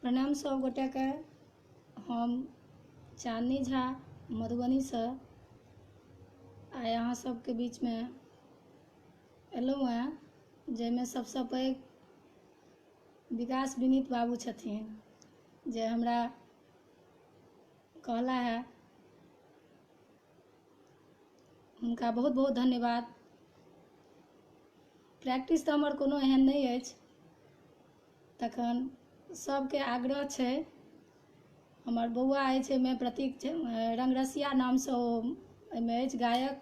प्रणाम सब गोटेके। हम चांदनी झा मधुबनीसँ आइ अहाँ सबके बीचमे एलहुँ हेँ, जाहिमे सबसँ पैघ विकास विनीत बाबू छथिन जे हमरा कहला है, हुनका बहुत बहुत धन्यवाद। प्रैक्टिस तऽ हमर कोनो एहन नहि अछि, तखन सबके आग्रह छै। हमर बौआ अछि एहिमे प्रतीक छै, रंगरसिया नामसँ ओ एहिमे अछि गायक,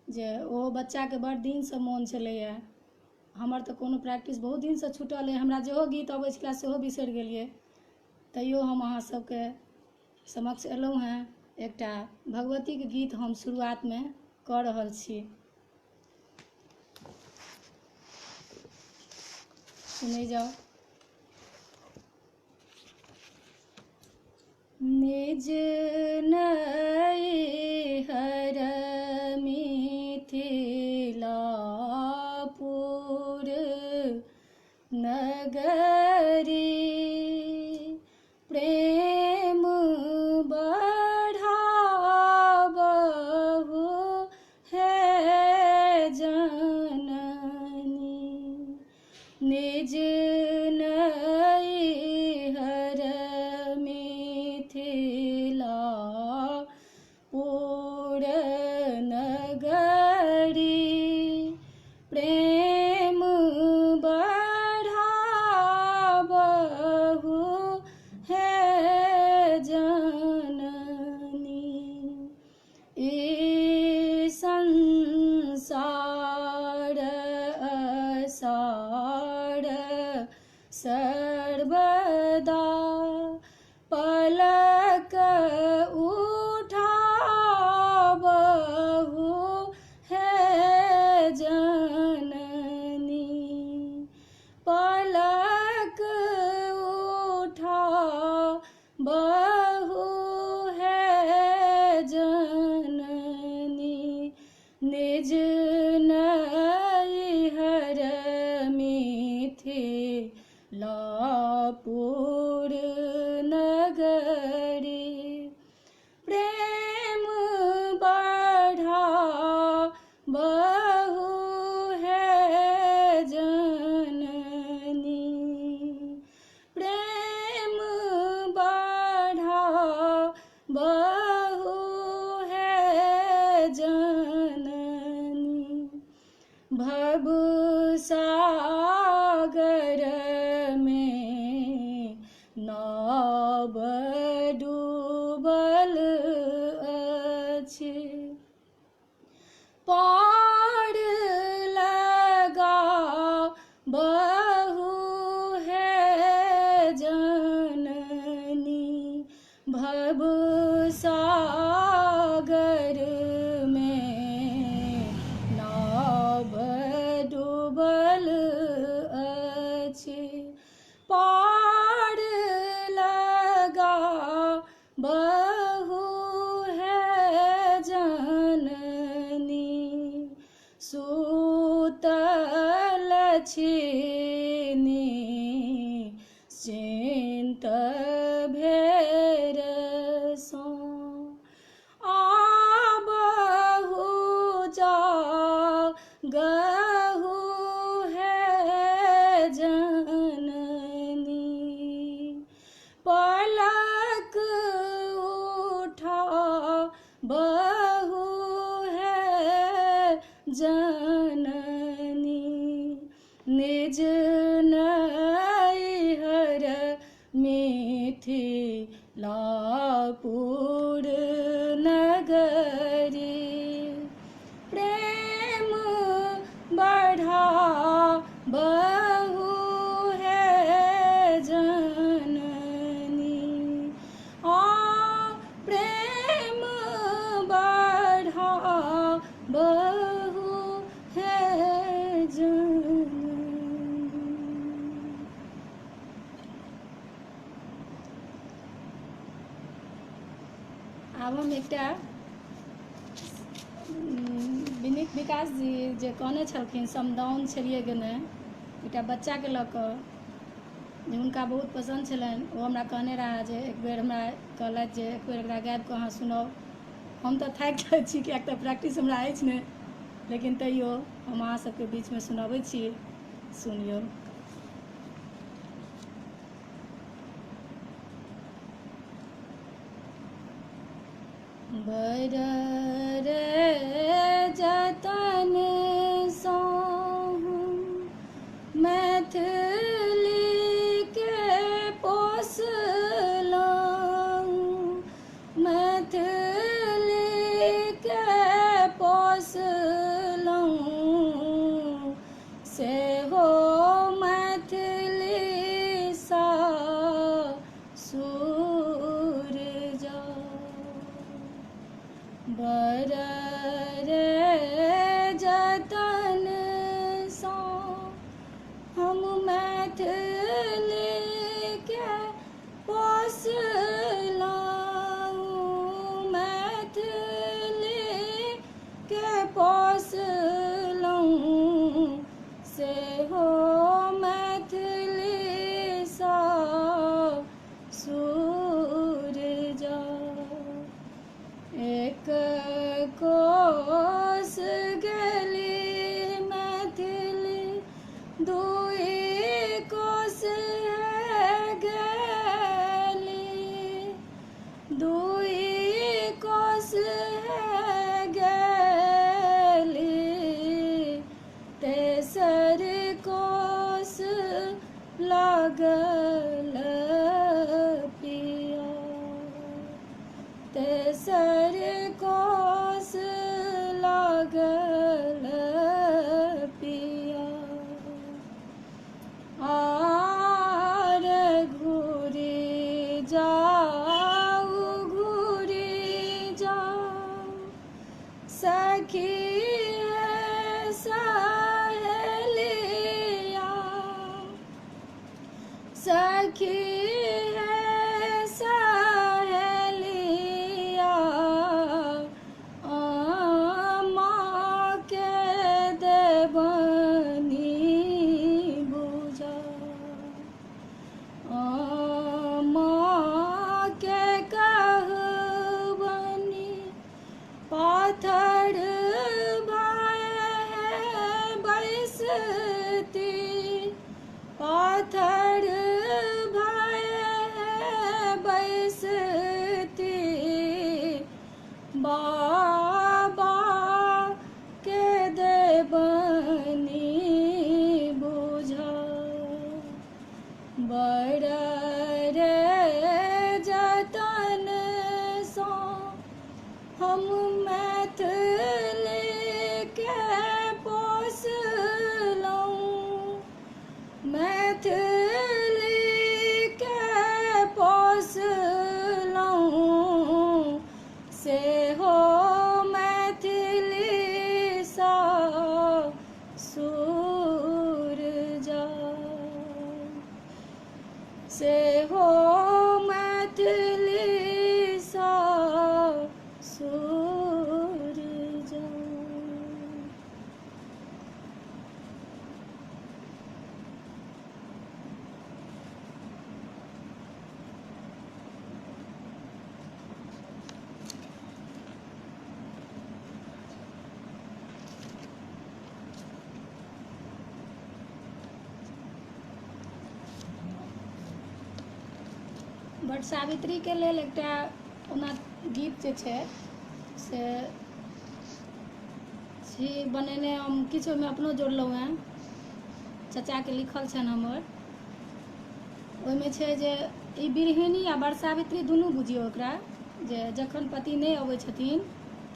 जे ओहो बच्चाके बड़ दिनसँ मोन छलैए। हमर तऽ कोनो प्रैक्टिस बहुत दिनसँ छूटल अइ, हमरा जेहो गीत अबै छलै सेहो बिसरि गेलियै, तैयो हम अहाँ सबके समक्ष एलहुँ हेँ। एकटा भगवतीके गीत हम शुरुआतमे कऽ रहल छी, सुनै जाउ। निज नैहर मिथिलापुर नगरी, प्रेम बढ़ाबहु हे जननी। निज नैहर मिथिलापुर नगरी, प्रेम बढ़ाबहु हे जननी। ई संसार असार सर्वदा, पलक उठाबहु हे जननी। पलक उठाबहु हे जननी। निज नैहर मिथिलापुर नगरी, प्रेम बढ़ाबहु हे जननी। प्रेम बढ़ाबहु हे जननी। भव सागर में नाव डूबल अछि, पार लगा बहु हे जननी। भव सागर में नाव डूबल अछि, पार लगा बहु हे जननी। सुतल छी चिन्त भेर सँ, आबहु जागहु हे जननी। पलक उठा बहु हे जननी। निज नैहर मिथिलापुर नगरी, प्रेम बढ़ाबहु हे जननी। आ प्रेम बढ़ाबहु हे जननी। आब हम एकटा विनीत विकास जी जे कहने छलखिन, समदाउन छलियै गेने एकटा बच्चाके लऽ कऽ, जे हुनका बहुत पसन्द छलनि। ओ हमरा कहने रहए जे एक बेर हमरा कहलथि जे एक बेर एकरा गाबि कऽ अहाँ सुनाउ। हम तऽ थाकि जाइ छी किएक तऽ प्रैक्टिस हमरा अछि नहि, लेकिन तैयो हम अहाँ सबके बीचमे सुनबै छी, सुनियौ। बर रे जतन सँ हम मैथिली के पोसलहुँ, मैथिली के पोसलहुँ, सेहो मैथिली सा सुर जा। बर रे जतन सँ हम मैथिली के पोसलहुँ, मैथिली के पोसलहुँ, सेहो मैथिली सा सुर जा। एक कोस गेली मैथिली, दुई कोस गेली, दुई कोस गेली, तेसर कोस लागल पिया, तेसर कोस लागल पिया। आर घुरि जाउ, घुरि जाउ सखी सहेलिया, सखी सहेलिया, माँ के देबनी बुझा, माँ के कहबनी पाथर भाय बैसती, पाथर भाय बैसती, बाबा के देबनी बुझा। बर रे जतन सँ हम मैथिली के पोसलहुँ, मैथिली के पोसलहुँ, सेहो मैथिली सा सुर जा, सेहो मैथिली सा सुर जा। बट सावित्रीके लेल एकटा ओना गीत जे छै से छी बनेने, हम किछु ओहिमे अपनो जोड़लहुँ हेँ, चचाके लिखल छनि हमर। ओहिमे छै जे ई बिरहिणी आ बरसावित्री दुनू बुझियौ एकरा, जे जखन पति नहि अबै छथिन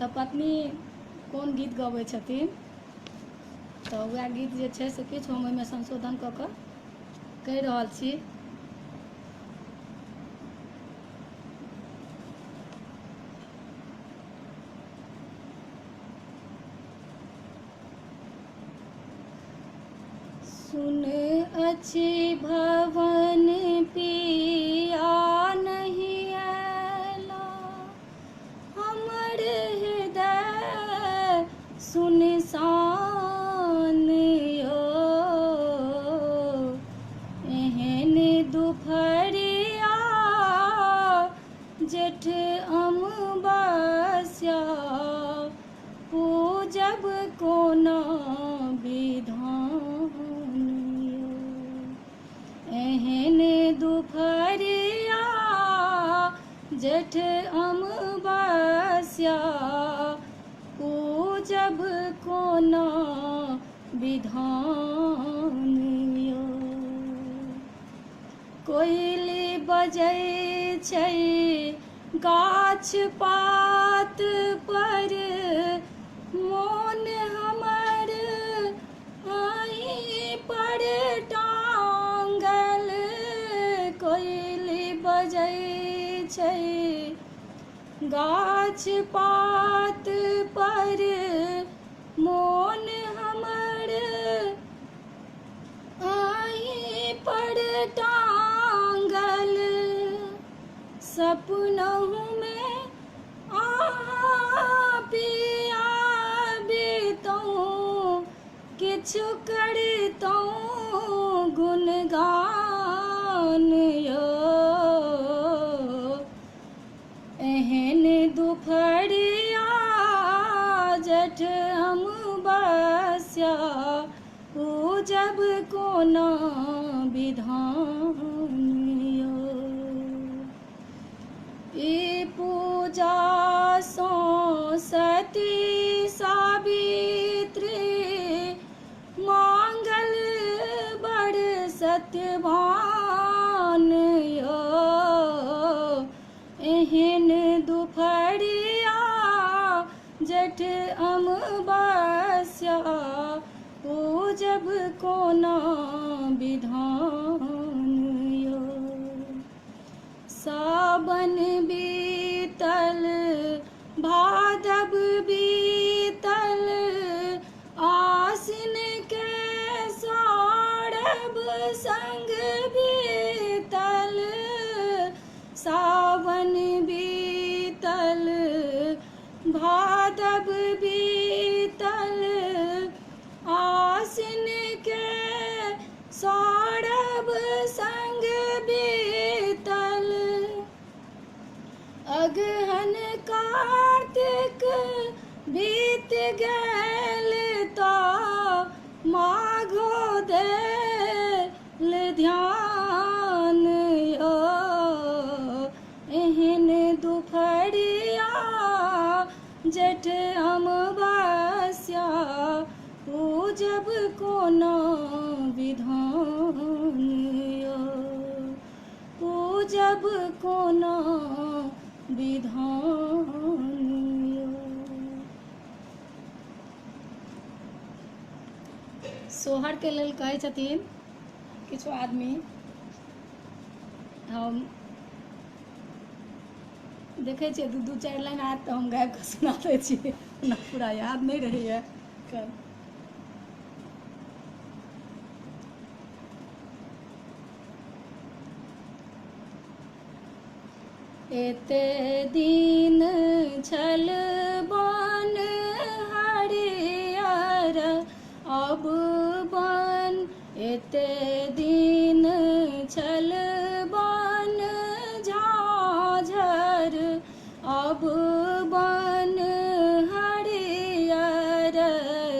तऽ पत्नी कोन गीत गबै छथिन, तऽ वएह गीत जे छै से किछु हम ओहिमे संशोधन कऽ कऽ कहि रहल छी। सुन अछि भवन पिया नहीं आयला, हमर हृदय सुनसान यो, एहन पूजब कोना विधान यौ। एहन दुपहरिया जेठ अमावस्या पूजब कोना विधान यौ। कोयली बजै छै गाछ पात पर, मोन हमर अहीं पर टांगल। कोयली बजै छै गाछ पात पर, मोन हमर अहीं पर टांगल। सपनहुँ मे अहाँ पिया बितहुँ, किछु करितहुँ गुणगान यौ। एहन दुपहरिया जेठ अमावस्या पूजब कोना विधान यौ। ई पूजा सँ सती सावित्री मांगल बड़ सत्यवान यौ। एहन दुपहरिया जेठ अमावस्या पूजब कोना विधान यौ। सावन बीतल भादव बीतल, आसिन के सौरभ संग बीतल। सावन बीतल भादव बीतल, आसिन के सौरभ संग बीतल। अगहन कार्तिक बीत गेल तऽ माघो देल ध्यान यौ। एहन दुपहरिया जेठ अमावस्या पूजब कोना विधान यौ। पूजब कोना विधान यौ। सोहरके लेल कहै छथिन किछु आदमी, हम देखै छियै दू दू चारि लाइन आयत तऽ हम गाबि कऽ सुना दै छियै, ओना पूरा याद नहि रहैए एखन। एते दिन छल बन हरियर अब बन, एते दिन छल बन झाझर अब बन हरियर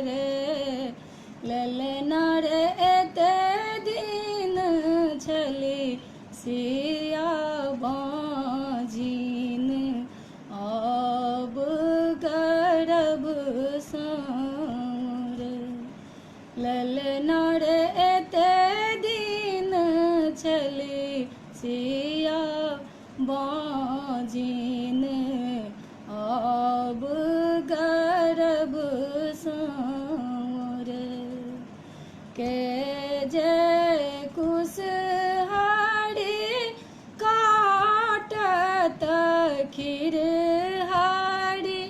रे। ललना रे एते दिन छली सिया बाजिन अब गरब सार। ललना रे एते दिन छली सिया बाजिन अब गरब सार। के जे कुश हरि काटत खीर हरि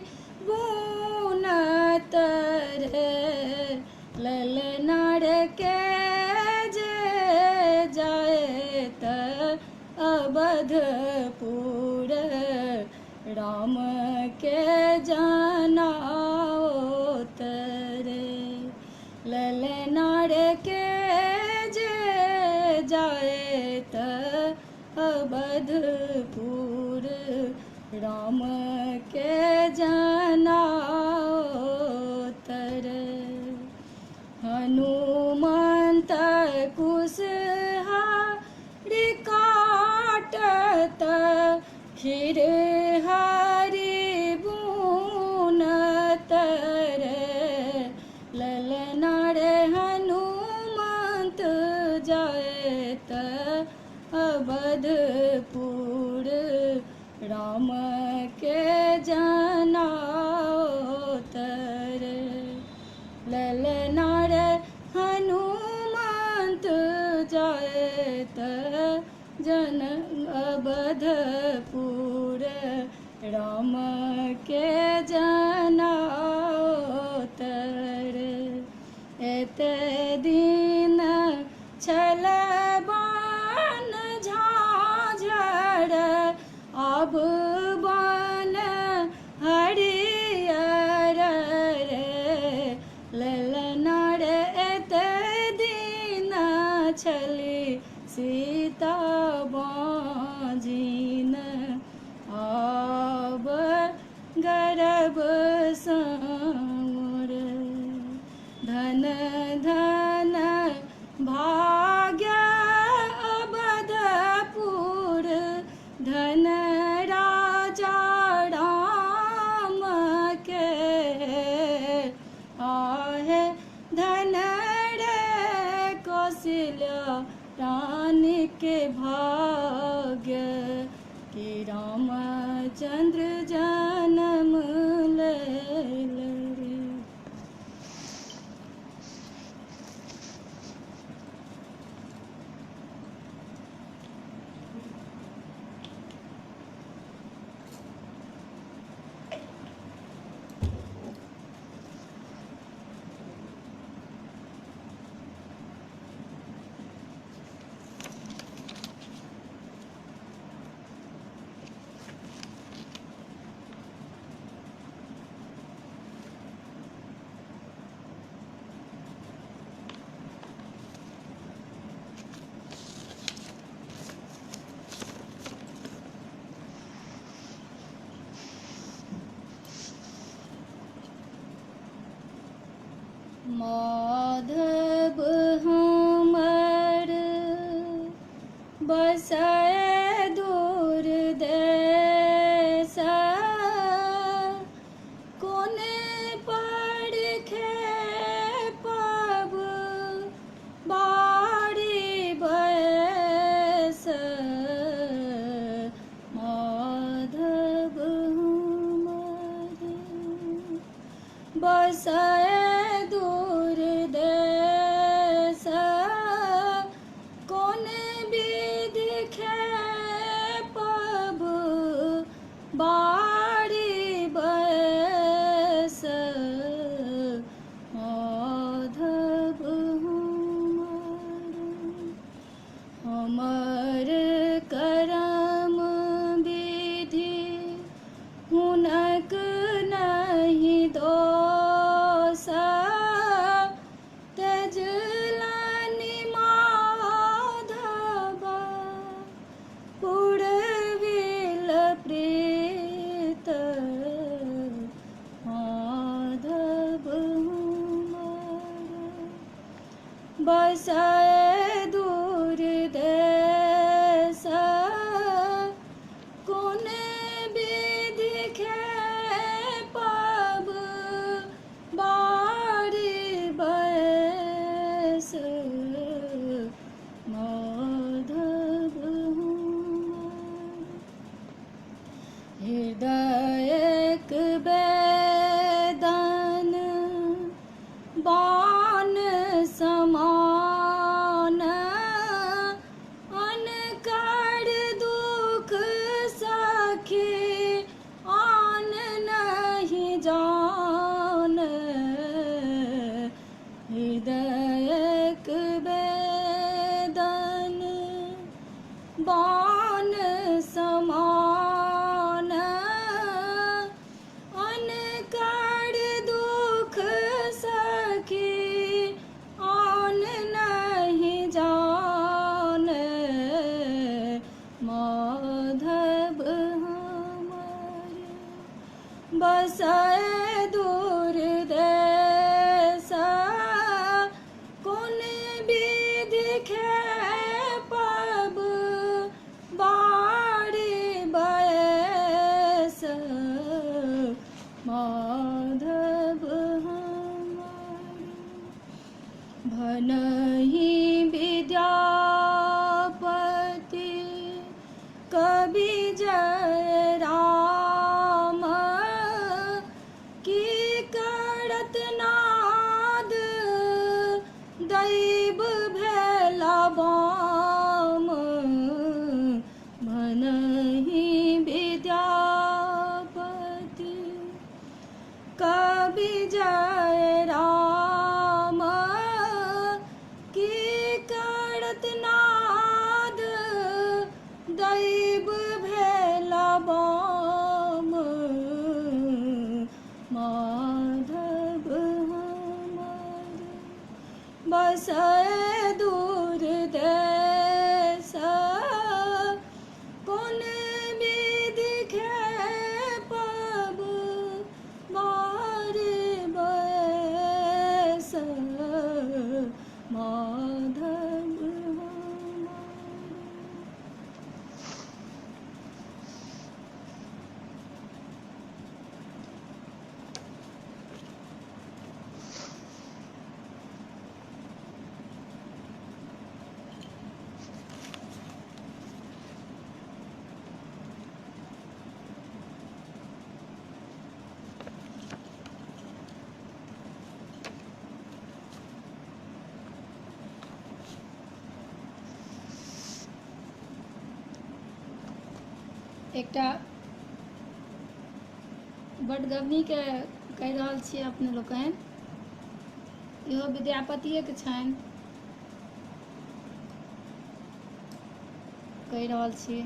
बुनत रे। ललना रे के जे जायत अवधपुर राम के जनाओत रे। ललना रे के जे जायत अवधपुर राम के जनाओत अवधपुर राम के जनाओत रे। ललना रे हनुमंत जायत जन अवधपुर राम के जनाओत रे। एते दिन छल बन झाझर अब बन हरियर रे। ललना रे एते दिन छली सीता बाजिन आब गरब सौर। धन धन भाग्य अवधपुर धन राजा राम के आहे धन रे कौशल्या रानी के भाग्य कि रामचंद्र जन्म ले रे। माधव हमर बसै दूर देश कोने पर खेपब बारी बयस। माधव हमर बसै दूर देश कोन विधि खेपब बारी बयस। माधव हमर हमर करम विधि हुनक नहीं दोष तजलानि माधव पुरविल प्रीत। माधव हमर बसै दूर देश कोन विधि खेपब बारी बयस। माधव हमर हृदयक वेदन बाण समान अनकर दुख सखी आन नहीं जान। हृदयक वेदन बाण समान अनकर दुख सखी आन नहीं जान। माधव हमर बसै दूर देश कोन विधि खेपब बारी बयस। माधव हमर भनहि विद्यापति दैव भेला बाम भनहि विद्यापति कवि जय राम की करत नाद दैव भेला बाम माधव हमर बसै दूर देश कोन विधि खेपब बारि बयस माधव हमर। एकटा बटगबनीके कहि रहल छियै अपने लोकनि, इहो विद्यापतिएके छनि, कहि रहल छी।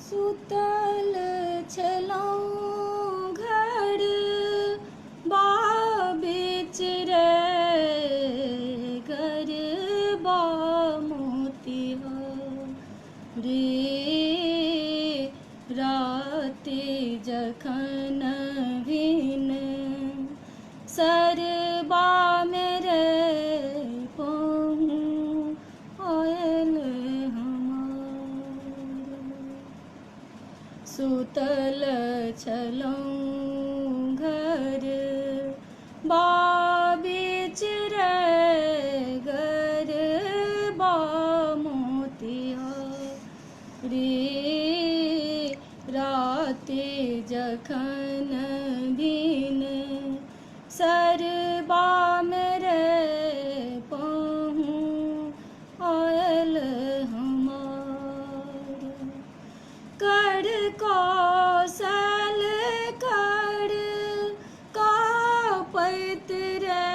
सुतल छलहुँ घर बाबिच रे गरबा मोतिहारी राति जखन भिन सरबा मेरे पहुँ आयल हमार। सुतल छलहुँ घर बाबिच रे गरबा मोतिहारी राति जखन भिन सरबा मेरे पहुँ आयल हमार। कर कौशल कर कापैत रे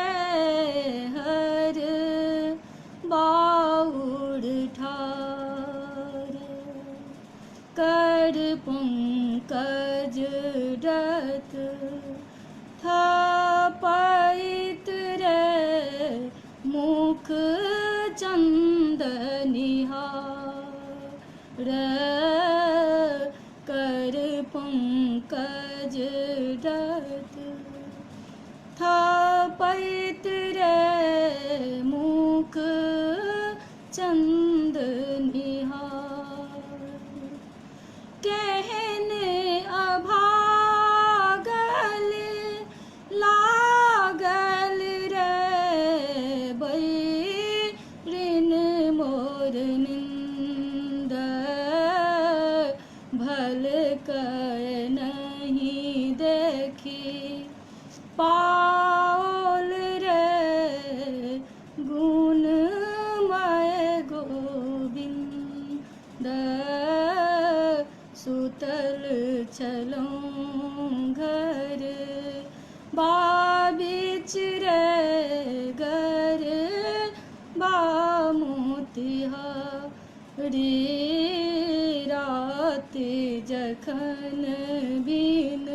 हर बाउर ठार कर पंकज डत थपैत रे मुख चंदनिहार कर पंकज डत थपैत रे मुख चंदनिहार। केहन अभागल लागल रे बैरिन मोर निंद भल कै नहीं देखी पाओल रे गुणमय गोविंद। सुतल छलहुँ घर बाबिच रे गरबा मोतिहारी राति जखन बिन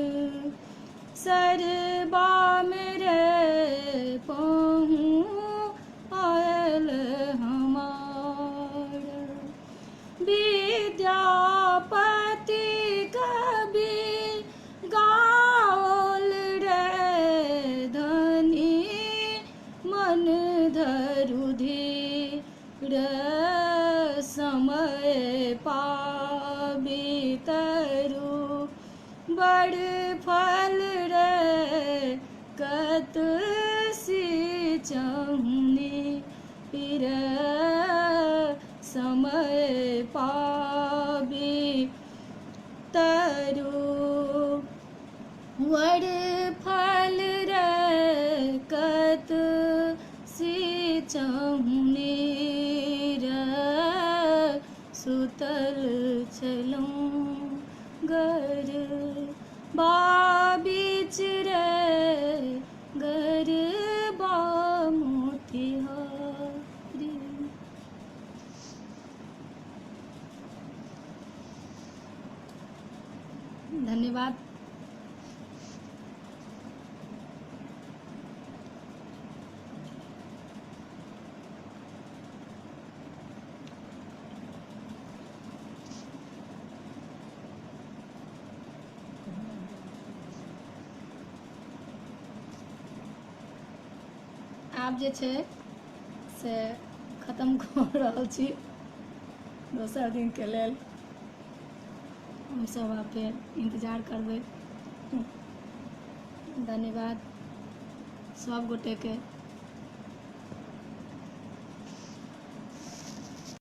सरबा मेरे पहुँ आयल हमार। विद्यापति कवि गाओल रे धनी मन धरु धीर समय पाबी तरु बड़ फल रे कत सी चहुनी पीर समय पाबी तरु वर फल रकत सिंचहुँ नीर सुतल छलहुँ गर बाबीच रे गरबा मोतिहारी। धन्यवाद। आब जे छै से खतम कऽ रहल छी, दोसर दिनके लेल हमसभ आब फेर इन्तजार करबै। धन्यवाद सब गोटेके।